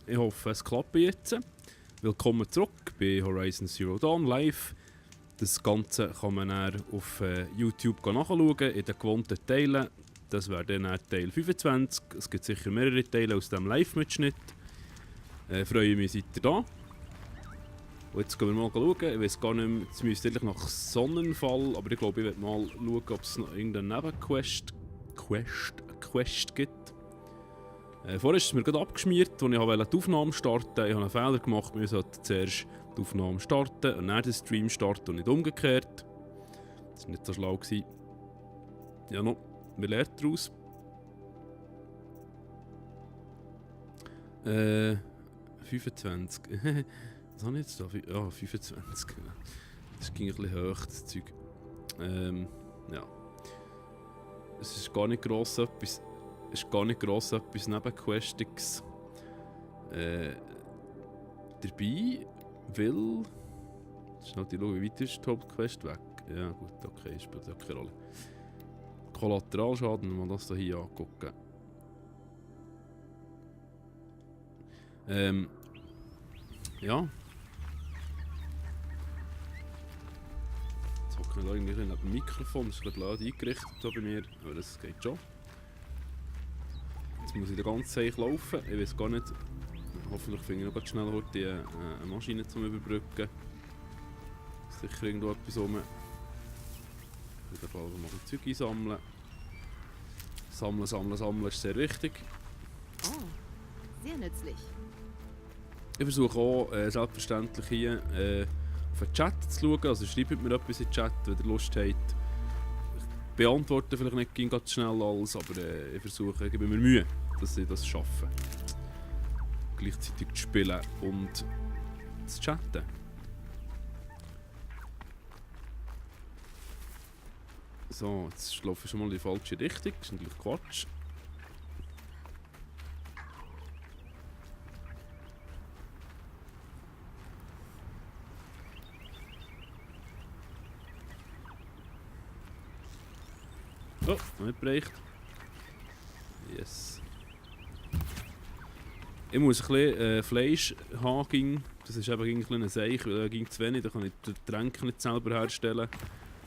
Ich hoffe, es klappt jetzt. Willkommen zurück bei Horizon Zero Dawn live. Das Ganze kann man dann auf YouTube nachschauen, in den gewohnten Teilen. Das wäre dann Teil 25. Es gibt sicher mehrere Teile aus diesem Live-Mitschnitt. Freue mich, seid ihr da. Und jetzt gehen wir mal schauen. Ich weiß gar nicht mehr, jetzt müsste eigentlich nach Sonnenfall, aber ich glaube, ich werde mal schauen, ob es noch irgendeine Nebenquest gibt. Vorher ist es mir gerade abgeschmiert, als ich die Aufnahme starten wollte. Ich habe einen Fehler gemacht, wir sollten zuerst die Aufnahme starten und dann den Stream starten und nicht umgekehrt. Das war nicht so schlau. Ja, noch, wir lernen daraus. 25. Was habe ich jetzt da? Ja, 25. Das ging ein bisschen hoch, das Zeug. Ja. Es ist gar nicht gross etwas. Es ist gar nicht gross etwas Nebenquestiges dabei, weil... Schnell schauen, wie weit ist die Hauptquest weg? Ja gut, okay, spielt ja keine Rolle. Kollateralschaden, wenn wir das hier angucken. Ja. Jetzt hocke ich da irgendwie neben dem Mikrofon, das ist gerade laut eingerichtet hier bei mir, aber das geht schon. Jetzt muss ich die ganze Zeit laufen, ich weiß gar nicht, hoffentlich finde ich noch ganz schnell heute eine Maschine zum Überbrücken. Sicher irgendwo etwas rum. In jedem Fall mal ein Zeug einsammeln. Sammeln ist sehr wichtig. Oh, sehr nützlich. Ich versuche auch selbstverständlich hier auf den Chat zu schauen, also schreibt mir etwas in den Chat, wenn ihr Lust habt. Ich beantworte vielleicht nicht ganz schnell alles, aber ich versuche, ich gebe mir Mühe, dass ich das schaffe. Gleichzeitig zu spielen und zu chatten. So, jetzt laufe ich schon mal in die falsche Richtung, das ist natürlich Quatsch. Oh, nicht bereicht. Yes. Ich muss ein bisschen Fleisch haben, das ist eben ein Seich, weil ging zu wenig, da kann ich die Tränke nicht selber herstellen.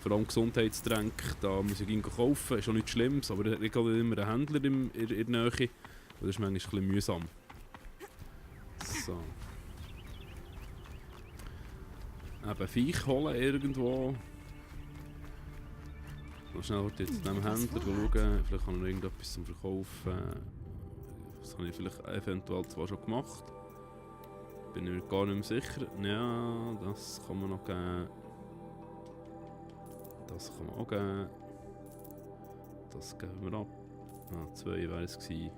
Vor allem Gesundheitstränke, da muss ich kaufen, ist auch nichts Schlimmes, aber ich habe immer einen Händler in der Nähe und das ist manchmal ein bisschen mühsam. So. Eben Viech holen irgendwo. Noch schnell heute jetzt zu diesem Händler schauen, vielleicht kann er noch irgendetwas zum Verkaufen. Das habe ich vielleicht eventuell zwar schon gemacht. Bin ich mir gar nicht mehr sicher. Ja, das kann man noch geben. Das kann man auch geben. Das geben wir ab. Ah, 2 wäre es gewesen.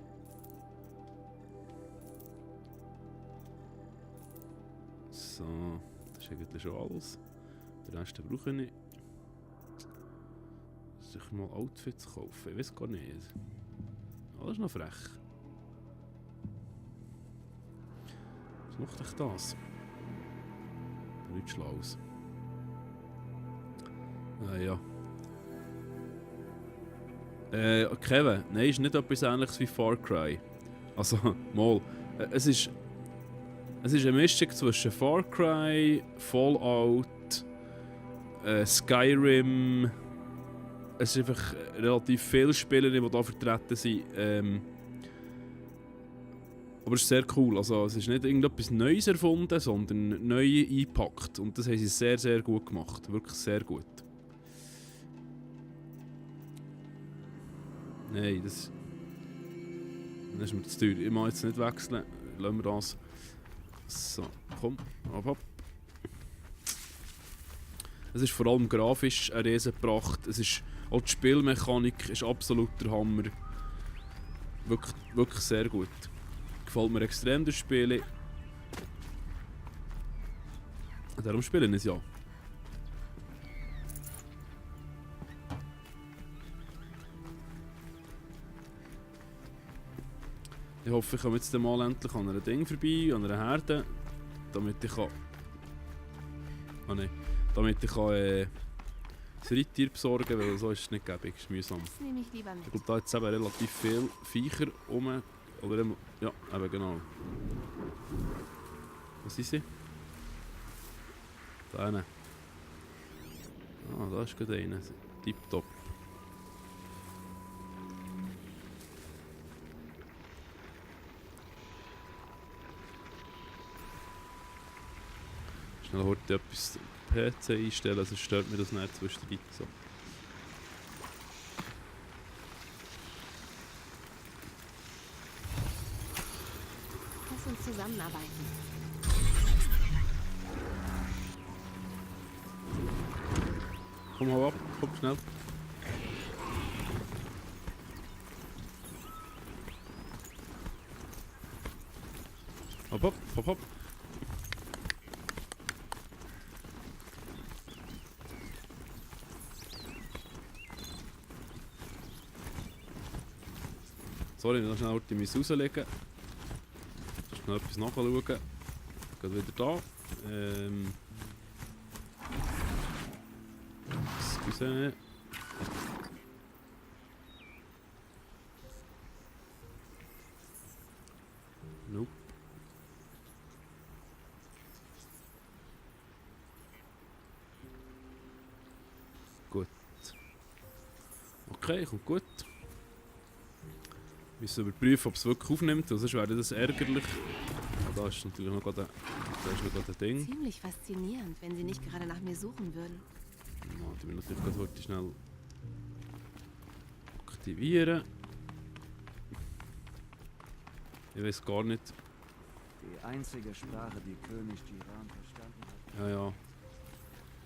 So, das ist eigentlich schon alles. Den Rest brauche ich nicht. Sich mal Outfits kaufen, ich weiß gar nicht. Oh, das ist noch frech. Was macht euch das? Nichts Schlaues. Ja. Kevin, nein, ist nicht etwas Ähnliches wie Far Cry. Also, mal. Es ist eine Mischung zwischen Far Cry, Fallout, Skyrim. Es sind einfach relativ viele Spieler, die hier vertreten sind. Aber es ist sehr cool. Also, es ist nicht irgendetwas Neues erfunden, sondern neu eingepackt. Und das haben sie sehr, sehr gut gemacht. Wirklich sehr gut. Nein, das ist mir zu teuer. Ich mag jetzt nicht wechseln. Lassen wir das. So, komm, ab. Es ist vor allem grafisch eine Riesenpracht. Es ist auch die Spielmechanik ist absolut der Hammer. Wirklich sehr gut. Gefällt mir extrem, das Spiel. Darum spiele ich es ja. Ich hoffe, ich komme jetzt mal endlich an einem Ding vorbei, an einer Herde, damit ich kann... Ah nein. Damit ich kann das Reittier besorgen, weil so ist es nicht gäbig, ist mühsam. Ich glaube, da jetzt eben relativ viele Viecher rum. Oder ja, eben genau. Was sind sie? Da hinten. Ah, da ist gerade einer. Tipptopp. Schnell heute etwas PC einstellen, sonst stört mir das nicht zwischendurch so. Lass uns zusammenarbeiten. Komm, hau ab, komm schnell. Hopp, hopp, hopp, hopp. Sorry, ich muss noch schnell die rauslegen. Ich muss noch etwas nachschauen. Geht wieder da. Excuse. Nope. Gut. Okay, kommt gut. Wir müssen überprüfen, ob es wirklich aufnimmt, sonst wäre das ärgerlich. Ah, da ist natürlich noch gerade ein Ding. Ziemlich faszinierend, wenn sie nicht gerade nach mir suchen würden. Ja, die will natürlich gerade heute schnell aktivieren. Ich weiß gar nicht. Die einzige Sprache, die König Jiran verstanden hat. Ja, ja.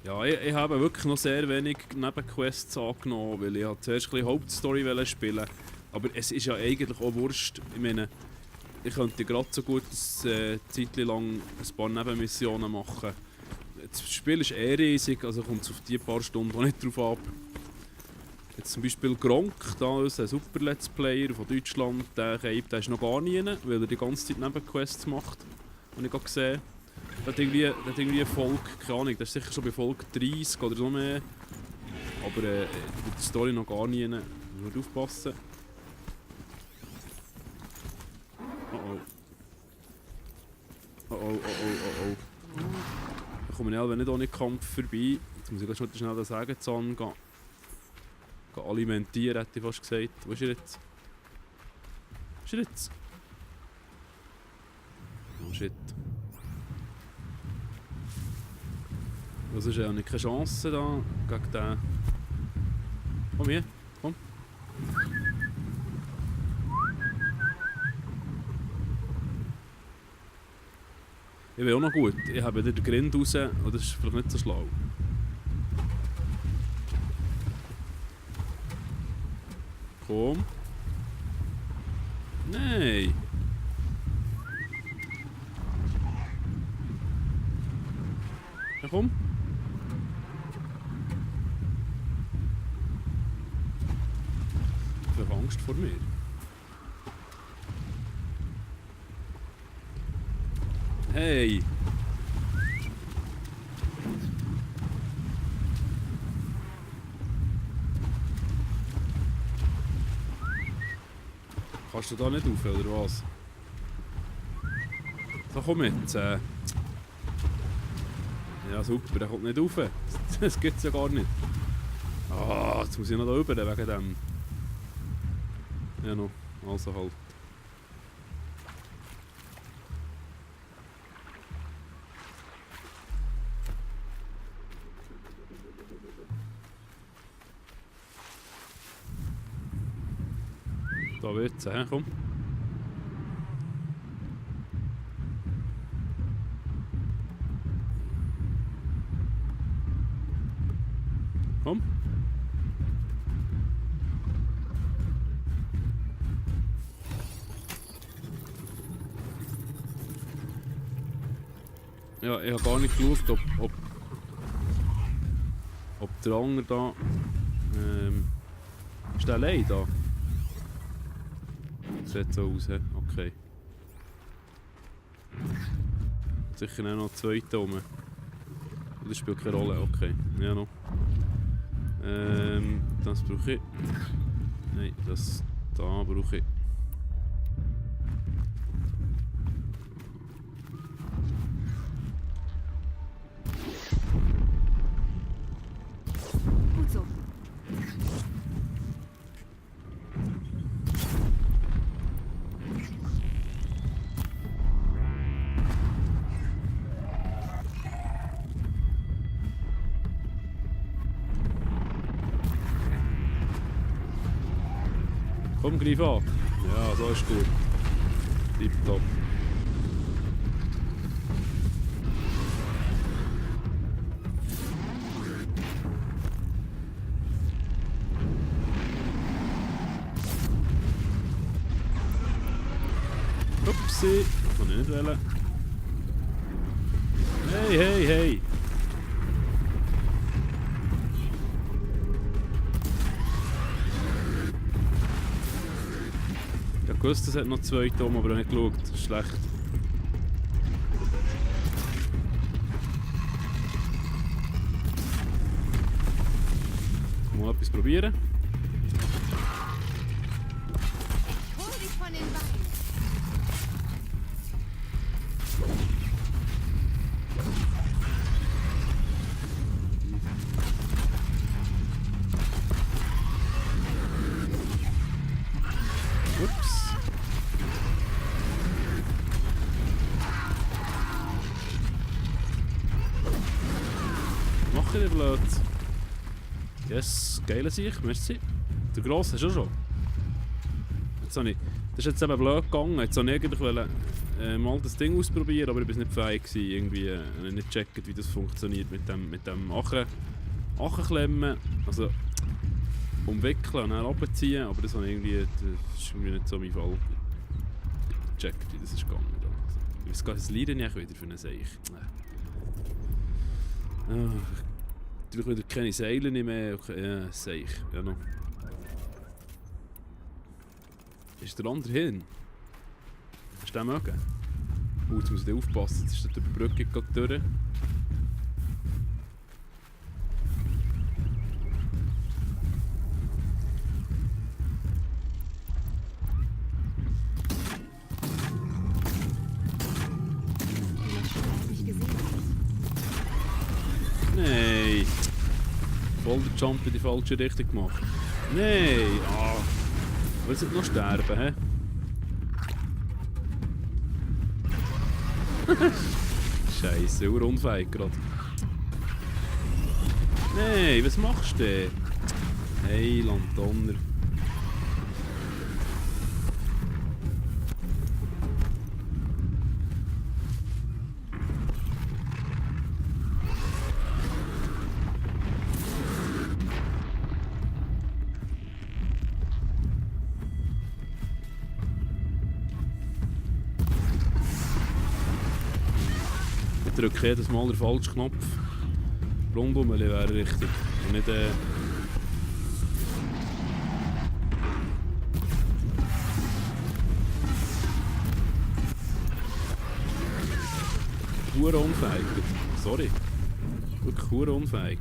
Ja, ich habe wirklich noch sehr wenig Nebenquests angenommen, weil ich zuerst ein bisschen Hauptstory spielen. Aber es ist ja eigentlich auch wurscht. Ich meine, ich könnte gerade so gut eine Zeit lang ein paar Nebenmissionen machen. Das Spiel ist riesig, also kommt es auf die paar Stunden auch nicht drauf ab. Jetzt zum Beispiel Gronk, da unser Super Let's Player von Deutschland, der ist noch gar nie rein, weil er die ganze Zeit Nebenquests macht. Habe ich gerade gesehen. Der hat irgendwie Folge, keine Ahnung, das ist sicher schon bei Folge 30 oder so mehr. Aber die Story noch gar nie rein. Ich muss aufpassen. Oh oh. Oh oh, oh oh, oh oh. Da komme ich aber nicht ohne Kampf vorbei. Jetzt muss ich ganz schnell den Sägezahn gehen alimentieren, hätte ich fast gesagt. Wo ist er jetzt? Wo ist er jetzt? Oh shit. Das ist ja nicht keine Chance da gegen den. Komm hier, komm. Ich bin auch noch gut. Ich habe wieder den Grind raus, aber das ist vielleicht nicht so schlau. Komm. Nein. Ja, komm. Ich habe Angst vor mir. Hey! Kannst du da nicht rauf, oder was? So, komm jetzt. Ja, super, der kommt nicht rauf. Das gibt's ja gar nicht. Ah, jetzt muss ich noch da rüber wegen dem. Ja, noch. Also halt. Da wird's, komm. Komm. Ja, ich habe gar nicht geschaut, ob der andere da... ist der allein da? Sieht so aus, he? Okay. Sicher auch noch zwei da rum. Das spielt keine Rolle, okay. Ja noch. Das brauche ich. Nein, das da brauche ich. Komm, greif an. Ja, so ist gut. Tipptopp. Upsi, kann ich nicht wählen. Hey, hey, hey! Ich wusste, es hat noch 2 Tonnen, aber ich habe nicht geschaut. Das ist schlecht. Mal etwas probieren. Hol dich von den Beinen. Ups. Mach ich nicht blöd. Yes, geile Sicht, merci. Der Grosse hast du schon. Jetzt habe ich, das ist jetzt eben blöd gegangen. Jetzt wollte ich eigentlich mal das Ding ausprobieren, aber ich war nicht fähig gewesen. Irgendwie habe ich nicht gecheckt, wie das funktioniert mit dem Achenklemmen. Also umwickeln und dann runterziehen, aber das ist irgendwie nicht so mein Fall. Gecheckt, wie das ist gegangen. Ich weiß gar nicht, das Leiden nicht wieder für einen Seich. Natürlich wieder keine Seile nicht mehr. Okay, ja, Seich. Ja, noch. Ist der andere hin? Hast du den mögen? Jetzt muss ich aufpassen, jetzt ist die Überbrückung gerade durch. Nein! Voll der Jump in die falsche Richtung gemacht. Nein! Ah! Willst du noch sterben, hä? Scheiße, unfähig gerade. Nein, was machst du denn? Hey, Donner. Ich drücke jedes Mal den falschen Knopf. Rundum wäre richtig. Und nicht hure unfähig. Sorry. Wirklich hure unfähig.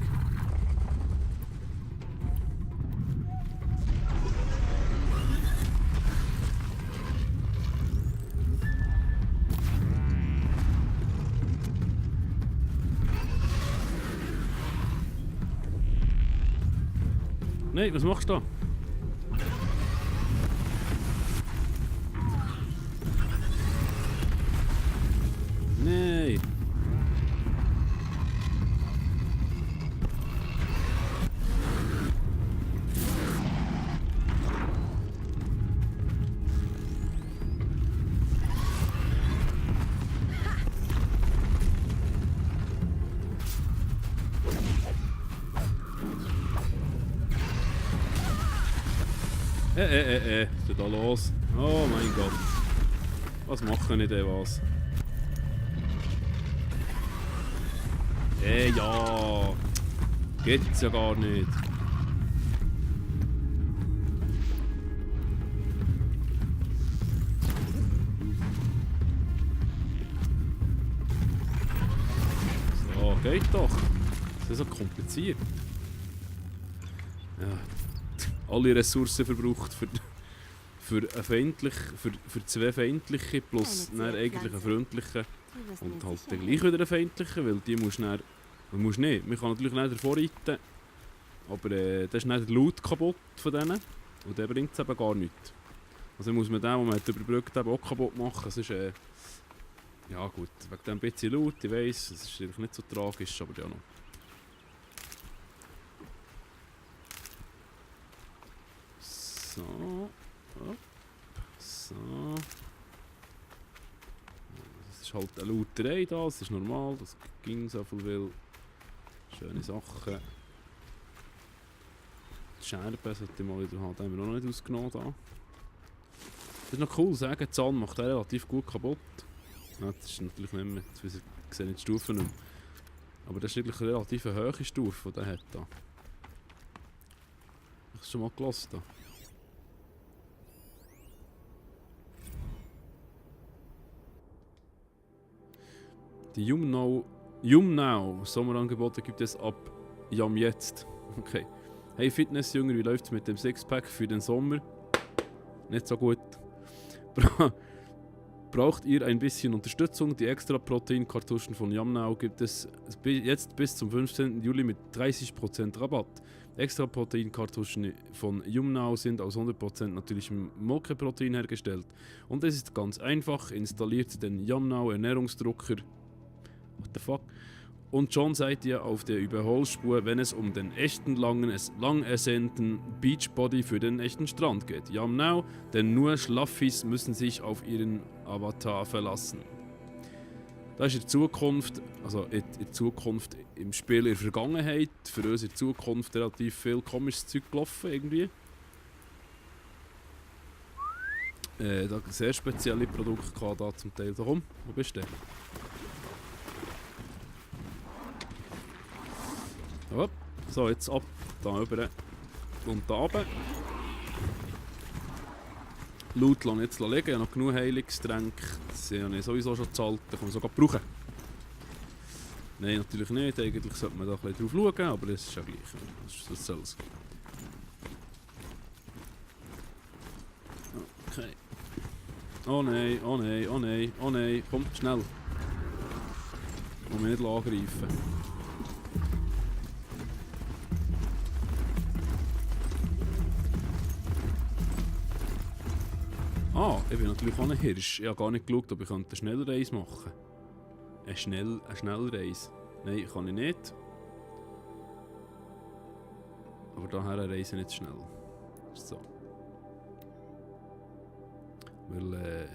Nein, was machst du da? Nein! Was ist denn da los? Oh mein Gott. Was machen ich denn was? Ja! Geht's ja gar nicht. So, geht doch. Das ist so kompliziert. Ja. Alle Ressourcen verbraucht für zwei feindliche plus dann eigentlich einen freundlichen und halt dann gleich wieder einen feindlichen, weil die musst du nicht. Man kann natürlich nicht davor reiten, aber dann ist dann der Loot kaputt von denen und der bringt es eben gar nichts. Also muss man den, den man überbrückt hat, auch kaputt machen. Es ist ja gut, wegen dem bisschen Loot, ich weiss, es ist eigentlich nicht so tragisch, aber ja noch. So. So. Das ist halt eine Lauterei da, das ist normal, das ging so viel will. Schöne Sachen. Die Scherben sollte ich mal wieder haben, die haben wir noch nicht ausgenommen da. Das ist noch cool, sagen, die Zahn macht er relativ gut kaputt. Ja, das ist natürlich nicht mehr, wir sehen die Stufen nicht mehr. Aber das ist wirklich eine relativ hohe Stufe, die er hat da. Ich habe schon mal gelassen da. Die Yumnau Sommerangebote gibt es ab Jam jetzt. Okay. Hey Fitnessjünger, wie läuft's mit dem Sixpack für den Sommer? Nicht so gut. Braucht ihr ein bisschen Unterstützung? Die extra Proteinkartuschen von Yumnau gibt es jetzt bis zum 15. Juli mit 30% Rabatt. Extra Proteinkartuschen von Yumnau sind aus 100% natürlichem Molkeprotein hergestellt. Und es ist ganz einfach, installiert den Yumnau Ernährungsdrucker. What the fuck? Und schon seid ihr auf der Überholspur, wenn es um den echten lang ersehnten Beachbody für den echten Strand geht. Yumnau, denn nur Schlaffis müssen sich auf ihren Avatar verlassen. Da ist in Zukunft, also in Zukunft im Spiel in der Vergangenheit, für uns in Zukunft relativ viel komisches Zeug gelaufen irgendwie. Da sehr spezielle Produkte gehabt, da zum Teil. Da komm, wo bist du denn? Ja, so, jetzt ab, da rüber und da runter. Loot lassen jetzt liegen, ich habe noch genug Heilungstränke, das habe ich sowieso schon gezahlt, die kann man sogar brauchen. Nein, natürlich nicht, eigentlich sollte man da ein bisschen drauf schauen, aber das ist ja gleich, das soll es. Okay. Oh nein, oh nein, oh nein, oh nein, komm, schnell. Ich mich nicht angreifen. Ah, ich bin natürlich auch ein Hirsch. Ich habe gar nicht geschaut, ob ich eine Schnellreise machen könnte. Eine Schnellreise. Nein, kann ich nicht. Aber daher reise ich nicht schnell. So. Weil,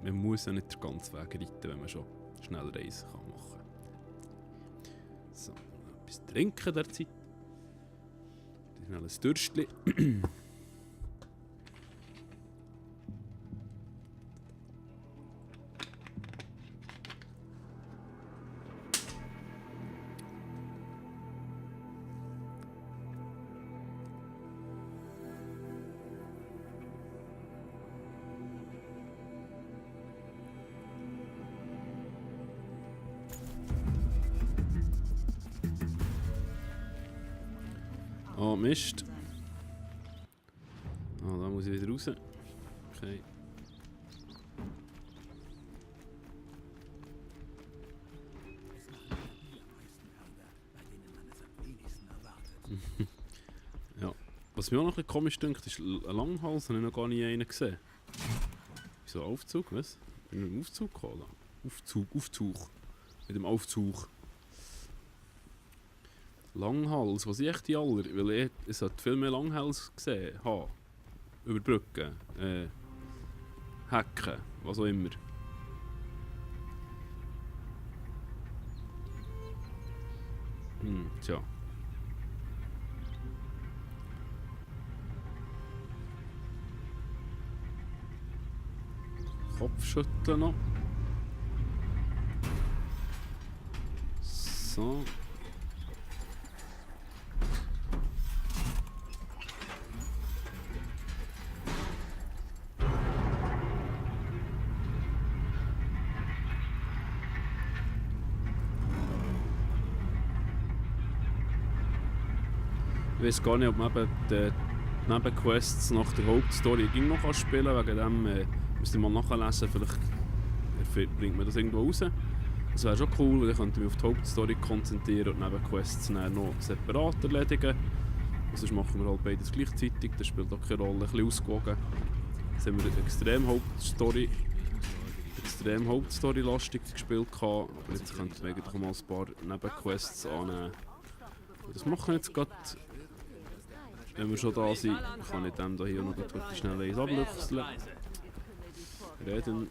man muss ja nicht den ganzen Weg reiten, wenn man schon Schnellreise machen kann. So, etwas trinken derzeit. Schnell ein Dürstchen. Oh Mist. Ah, da muss ich wieder raus. Okay. Ja. Was mir auch noch ein bisschen komisch dünkt, ist ein Langhals, habe ich noch gar nicht einen gesehen. Wieso Aufzug? Was? Mit dem Aufzug gekommen? Aufzug. Mit dem Aufzug. Langhals, was sind echt die aller? Weil ich sollte viel mehr Langhals gesehen haben. Über Brücken, Hecken, was auch immer. Tja. Kopfschütteln noch. So. Ich weiß gar nicht, ob man eben die Nebenquests nach der Hauptstory noch spielen kann. Wegen dem müsste ich mal nachlesen, vielleicht bringt man das irgendwo raus. Das wäre schon cool, weil ich könnte mich auf die Hauptstory konzentrieren und die Nebenquests noch separat erledigen. Sonst machen wir halt beides gleichzeitig, das spielt auch keine Rolle, ein bisschen ausgewogen. Jetzt haben wir eine extrem Hauptstory-lastig gespielt, aber jetzt könnten wir eigentlich auch mal ein paar Nebenquests annehmen. Das machen wir jetzt gerade wenn wir schon da sind, kann ich dem hier noch wirklich schnell eins ablüchseln. Reden.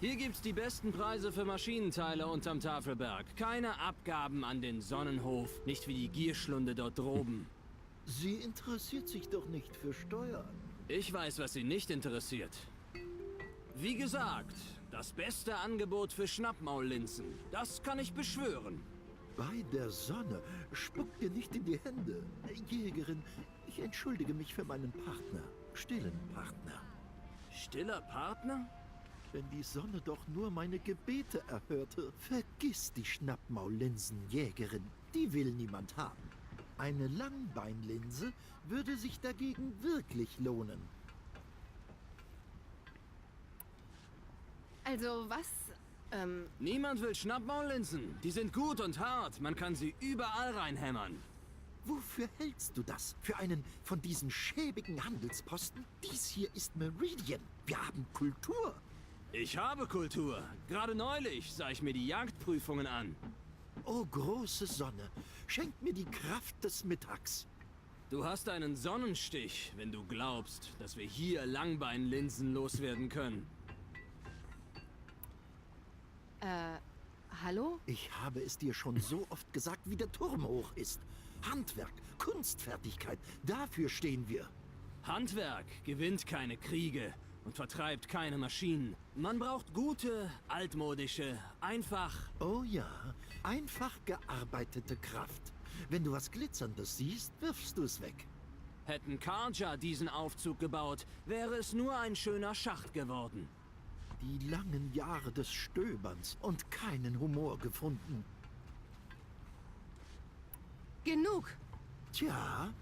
Hier gibt's die besten Preise für Maschinenteile unterm Tafelberg. Keine Abgaben an den Sonnenhof, nicht wie die Gierschlunde dort droben. Sie interessiert sich doch nicht für Steuern. Ich weiß, was sie nicht interessiert. Wie gesagt, das beste Angebot für Schnappmaullinsen. Das kann ich beschwören. Bei der Sonne spuckt dir nicht in die Hände. Jägerin, ich entschuldige mich für meinen Partner. Stillen Partner. Stiller Partner? Wenn die Sonne doch nur meine Gebete erhörte. Vergiss die Schnappmaullinsen, Jägerin. Die will niemand haben. Eine Langbeinlinse würde sich dagegen wirklich lohnen. Also was? Niemand will Schnappmaullinsen. Die sind gut und hart. Man kann sie überall reinhämmern. Wofür hältst du das? Für einen von diesen schäbigen Handelsposten? Dies hier ist Meridian. Wir haben Kultur. Ich habe Kultur. Gerade neulich sah ich mir die Jagdprüfungen an. Oh, große Sonne, schenk mir die Kraft des Mittags. Du hast einen Sonnenstich, wenn du glaubst, dass wir hier Langbeinlinsen loswerden können. Hallo? Ich habe es dir schon so oft gesagt, wie der Turm hoch ist. Handwerk, Kunstfertigkeit, dafür stehen wir. Handwerk gewinnt keine Kriege und vertreibt keine Maschinen. Man braucht gute, altmodische, einfach... Oh ja, einfach gearbeitete Kraft. Wenn du was Glitzerndes siehst, wirfst du es weg. Hätten Karja diesen Aufzug gebaut, wäre es nur ein schöner Schacht geworden. Die langen Jahre des Stöberns und keinen Humor gefunden. Genug! Tja,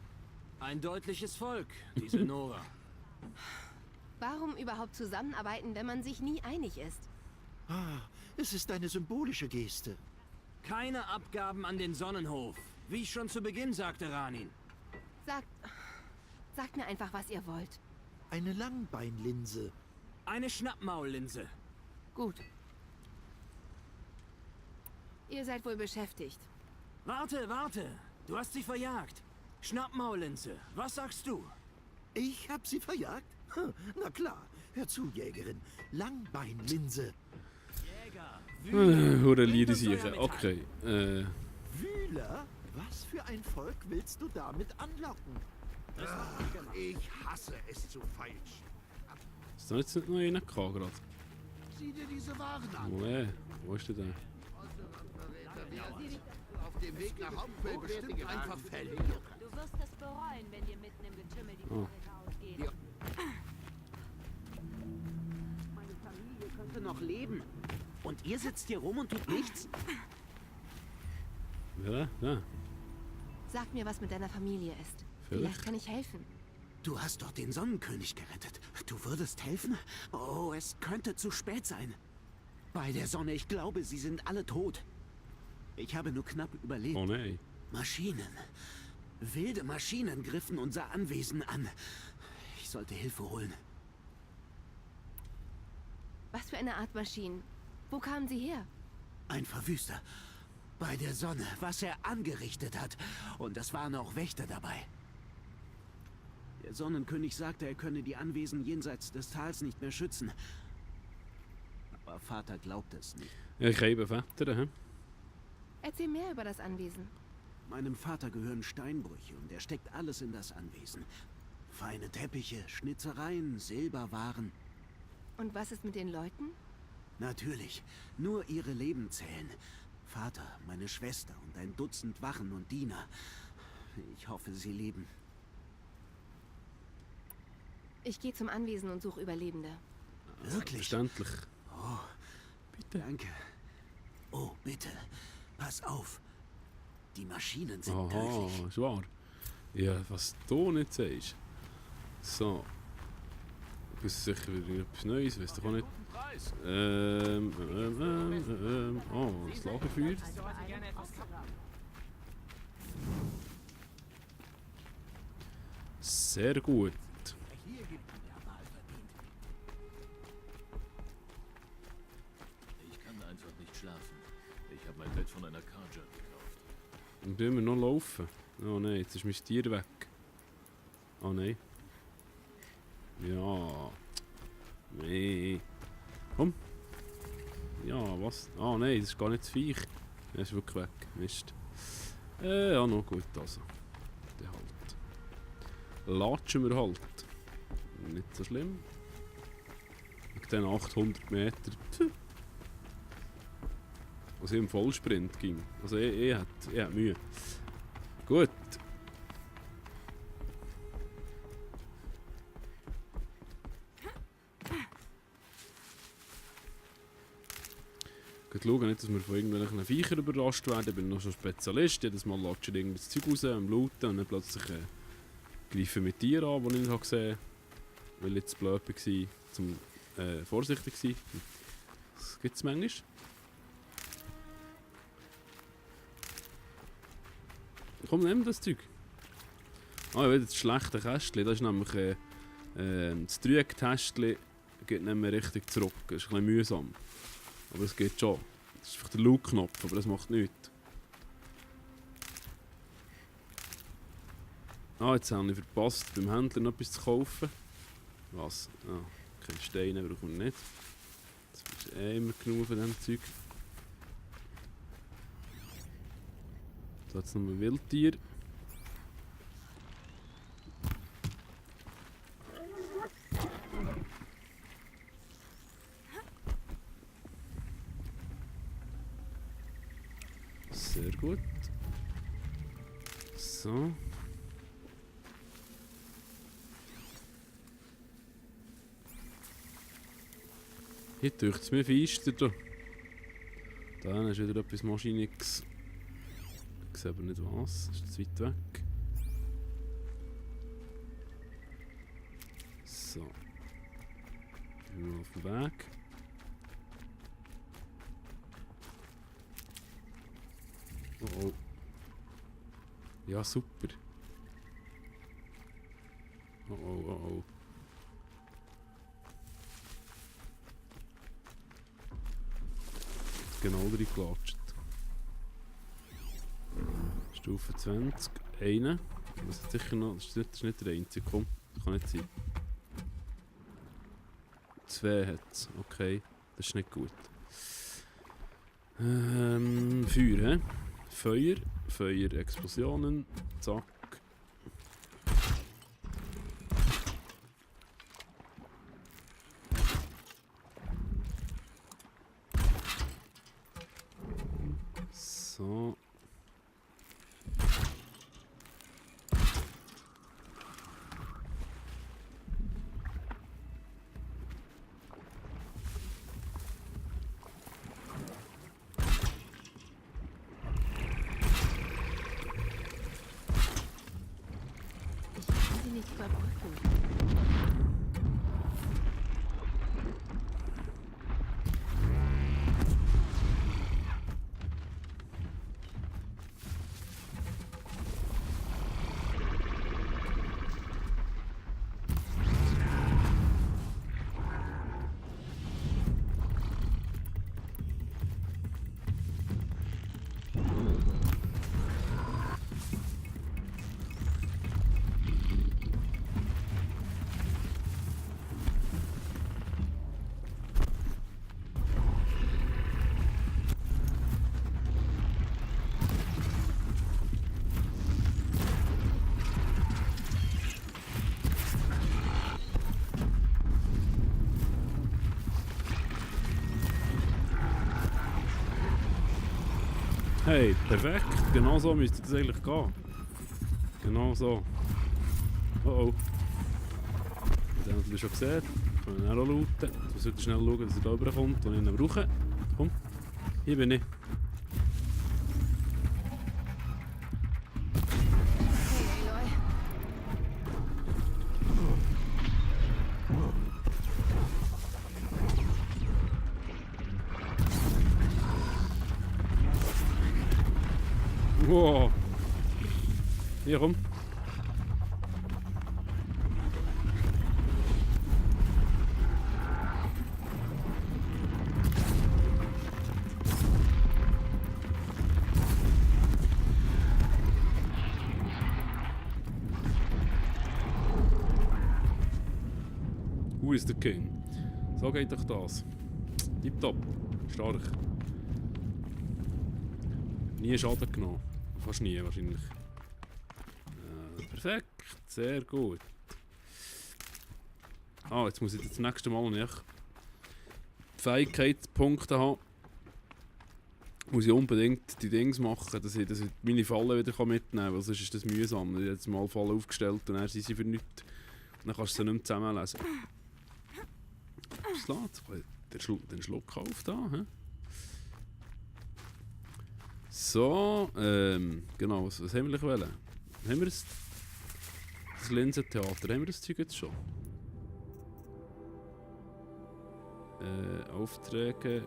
Ein deutliches Volk, diese Nora. Warum überhaupt zusammenarbeiten, wenn man sich nie einig ist? es ist eine symbolische Geste. Keine Abgaben an den Sonnenhof. Wie ich schon zu Beginn sagte, Ranin. Sagt mir einfach, was ihr wollt. Eine Langbeinlinse. Eine Schnappmaullinse. Gut. Ihr seid wohl beschäftigt. Warte, warte. Du hast sie verjagt. Schnappmaullinse. Was sagst du? Ich hab sie verjagt? Na klar. Hör zu, Jägerin. Langbeinlinse. Jäger. Hure Lieder sicher. Okay. Wühler? Was für ein Volk willst du damit anlocken? Ich hasse es zu feilschen. Ist da jetzt nicht noch einer gehabt gerade? Sieh dir diese Waren an. Oh, wo ist der denn? Auf dem Weg nach Hauptquell bestimmt einfach verlieren. Du wirst es bereuen, wenn dir mitten im Getümmel die Vorräte ausgehen. Ja. Meine Familie könnte noch leben. Und ihr sitzt hier rum und tut nichts? Ja, ja. Sag mir, was mit deiner Familie ist. Vielleicht kann ich helfen. Du hast doch den Sonnenkönig gerettet. Du würdest helfen? Oh, es könnte zu spät sein. Bei der Sonne, ich glaube, sie sind alle tot. Ich habe nur knapp überlebt. Oh nein. Maschinen. Wilde Maschinen griffen unser Anwesen an. Ich sollte Hilfe holen. Was für eine Art Maschinen? Wo kamen sie her? Ein Verwüster. Bei der Sonne, was er angerichtet hat. Und es waren auch Wächter dabei. Der Sonnenkönig sagte, er könne die Anwesen jenseits des Tals nicht mehr schützen. Aber Vater glaubte es nicht. Ja, ich habe Väter, hä? Erzähl mehr über das Anwesen. Meinem Vater gehören Steinbrüche und er steckt alles in das Anwesen. Feine Teppiche, Schnitzereien, Silberwaren. Und was ist mit den Leuten? Natürlich, nur ihre Leben zählen. Vater, meine Schwester und ein Dutzend Wachen und Diener. Ich hoffe, sie leben. Ich gehe zum Anwesen und suche Überlebende. Wirklich? Verständlich. Oh, bitte. Danke. Oh, bitte. Pass auf. Die Maschinen sind Aha, tödlich. ist wahr. Ja, was du nicht sagst. So. Du bist sicher wieder etwas Neues, weißt du auch nicht. Oh, das Lagerfeuer. Sehr gut. Ich kann einfach nicht schlafen. Ich habe mein Bett von einer Karja gekauft. Und immer noch laufen. Oh nein, jetzt ist mein Tier weg. Ah nein. Ja. Nee. Komm. Ja, was? Ah nein, das ist gar nicht das Viech. Er ist wirklich weg. Mist. Ja, noch gut, also. Der halt. Latschen wir halt. Nicht so schlimm. Mit den 800 Meter. Also im Vollsprint ging. Also ich hätte Mühe. Gut. Ich schaue nicht, dass wir von irgendwelchen Viechern überrascht werden. Ich bin noch schon Spezialist. Jedes Mal latscht irgendwas Zeug raus am Looten und dann plötzlich greifen mit Tieren an, die ich nicht gesehen habe. Weil ich zu blöd war, zum vorsichtig zu sein. Das gibt es manchmal. Komm, nimm das Zeug. Ah, wieder das schlechte Kästchen. Das ist nämlich das Trügtästchen geht nicht mehr richtig zurück. Das ist ein bisschen mühsam. Aber es geht schon. Das ist einfach der Loot-Knopf, aber das macht nichts. Ah, jetzt habe ich verpasst, beim Händler noch etwas zu kaufen. Was? Ah, keine Steine brauchen wir nicht. Das ist immer genug von diesem Zeug. Da hat es noch ein Wildtier. Sehr gut. So. Hier dürfte es mir feister. Da ist wieder etwas Maschiniges. Ich sehe aber nicht was. Das ist zu weit weg. So. Ich bin auf dem Weg. Oh oh. Ja, super. Oh oh, oh oh. Genau reingelatscht. Stufe 20. Eine. Das ist sicher noch. Das ist nicht der einzige. Komm, das kann nicht sein. 2 hat es. Okay. Das ist nicht gut. Feuer, hä? Feuer. Feuer, Explosionen. Zack. So. Sie nicht überbrücken. Hey, perfekt. Genau so müsste das eigentlich gehen. Genau so. Oh oh. Den habt ihr schon gesehen. Können wir auch looten. Wir sollten schnell schauen, dass er da rüberkommt und ihn brauchen. Komm. Hier bin ich. Hey, Aloy. Wow. Hier rum. Who is the King? So geht doch das. Tipptopp. Stark. Nie Schaden genommen. Fast nie wahrscheinlich. Perfekt. Sehr gut. Ah, jetzt muss ich das nächste Mal nicht Fähigkeitspunkte haben. Muss ich unbedingt die Dings machen, dass ich meine Fallen wieder mitnehmen kann, weil sonst ist das mühsam. Ich habe jetzt mal Fallen aufgestellt und dann sind sie für nichts. Und dann kannst du sie nicht mehr zusammenlesen. Was lädt? Den Schluck auf da. He? So, genau, was haben wir wollen? Haben wir das Linsentheater, haben wir das Zeug jetzt schon? Aufträge.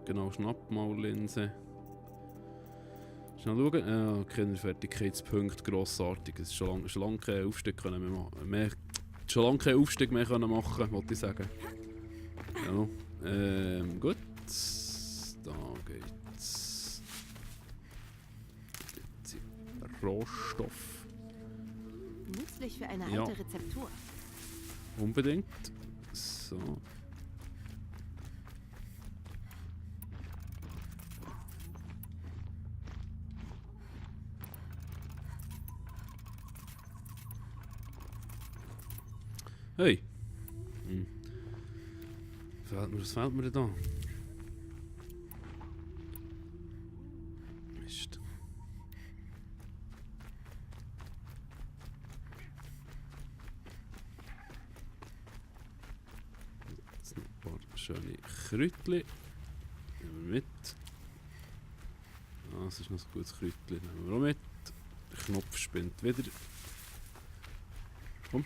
Genau, Schnappmaullinse. Schnell schauen. Kinderfertigkeitspunkt, grossartig. Es ist schon lange keinen Aufstieg können wir machen. Schon lange keinen Aufstieg mehr können machen, wollte ich sagen. Ja. Gut. Da geht's. Rohstoff. Nützlich für eine Ja. alte Rezeptur. Unbedingt. So. Hey! Was fehlt mir denn da? Mist. Jetzt noch ein paar schöne Kräutchen. Nehmen wir mit. Ah, das ist noch ein gutes Kräutchen. Nehmen wir auch mit. Der Knopf spinnt wieder. Komm.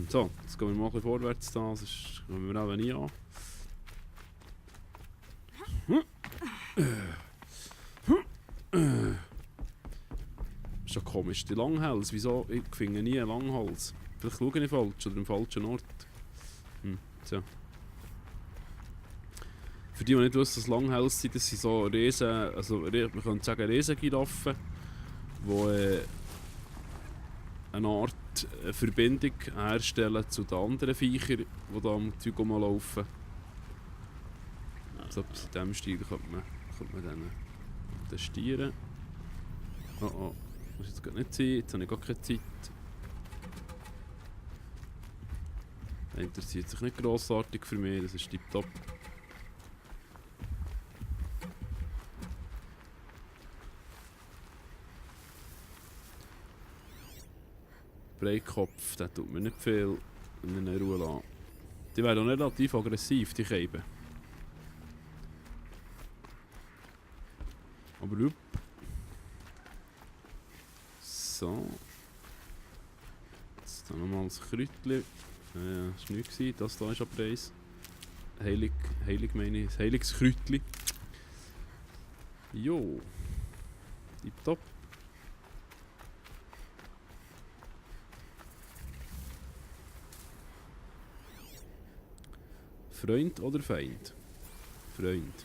So, jetzt gehen wir mal ein bisschen vorwärts da, sonst kommen wir auch nie an. Ist ja komisch, die Langhals, wieso? Ich finde nie einen Langhals. Vielleicht schaue ich falsch oder im falschen Ort. So. Für die nicht wissen, was Langhals sind, das sind so Riesen, also man könnte sagen Riesengiraffen, die eine Art Verbindung herstellen zu den anderen Viechern, die da am Zeug rumlaufen. So etwas in diesem Stil könnte man dann testieren. Oh oh, muss jetzt gerade nicht sein, jetzt habe ich gar keine Zeit. Der interessiert sich nicht grossartig für mich, das ist tipptopp. Breitkopf, der tut mir nicht viel in Ruhe lassen. Die werden auch relativ aggressiv, die Käben. Aber rup. So. Jetzt haben wir mal das Kräutchen. Das war nichts, das hier ist aber eins. Heilig meine ich, ein heiliges Kräutchen. Jo. Tipptopp. Freund oder Feind? Freund.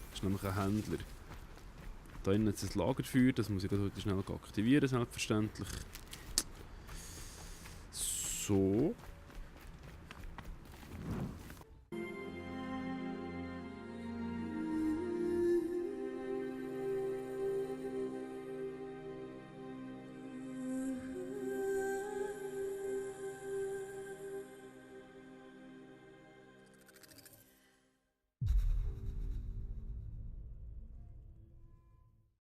Das ist nämlich ein Händler. Da innen hat es ein Lagerfeuer, das muss ich heute schnell aktivieren, selbstverständlich. So.